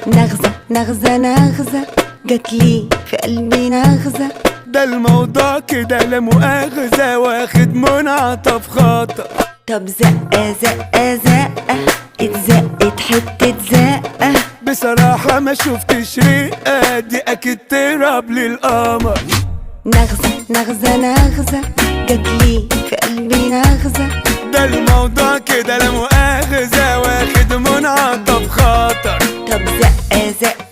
نغزة نغزة نغزة جاتلي في قلبي نغزة. ده الموضوع كده لا مؤاخذة، واخد منعطف خطر. طب زقة زقة زقة اتزقت حتة زقة. بصراحة ما شفتش رقة، دي أكيد تهرب للقمر. نغزة نغزة نغزة جاتلي في قلبي نغزة. ده الموضوع كده لا مؤاخذة، واخد منعطف خطر. طب زقة زقة